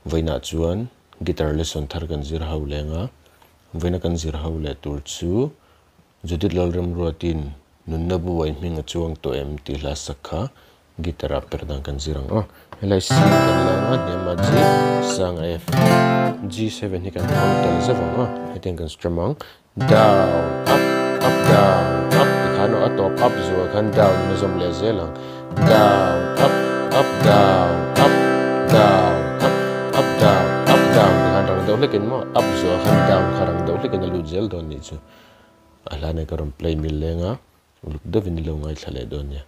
Vawiinah chuan guitar lesson thar kan zir ho leng a, vawiina kan zir ho leh tur chu Judith Lalremruatin Nunna Buai hming a chuang tawh em tih hla sak kha guitar ah per dan kan zir ang aw. Helai C kan la ang a, hniam a G, sang a F. G7 hi kan hmang tel zeuh ang aw, hetiang kan strum ang. Down, up, up, down, up ti khan aw a tawp up zual khan down in a zawm leh zel ang. Down, up, up, down, up, down, up, up, down, up, down ti khan rang deuh hlekin maw up zual khan down kha rang deuh hlekin a lut zel dawn nih chu. A hla nen ka rawn play mil leng a, uluk deuhin i lo ngaithla leh dawn nia.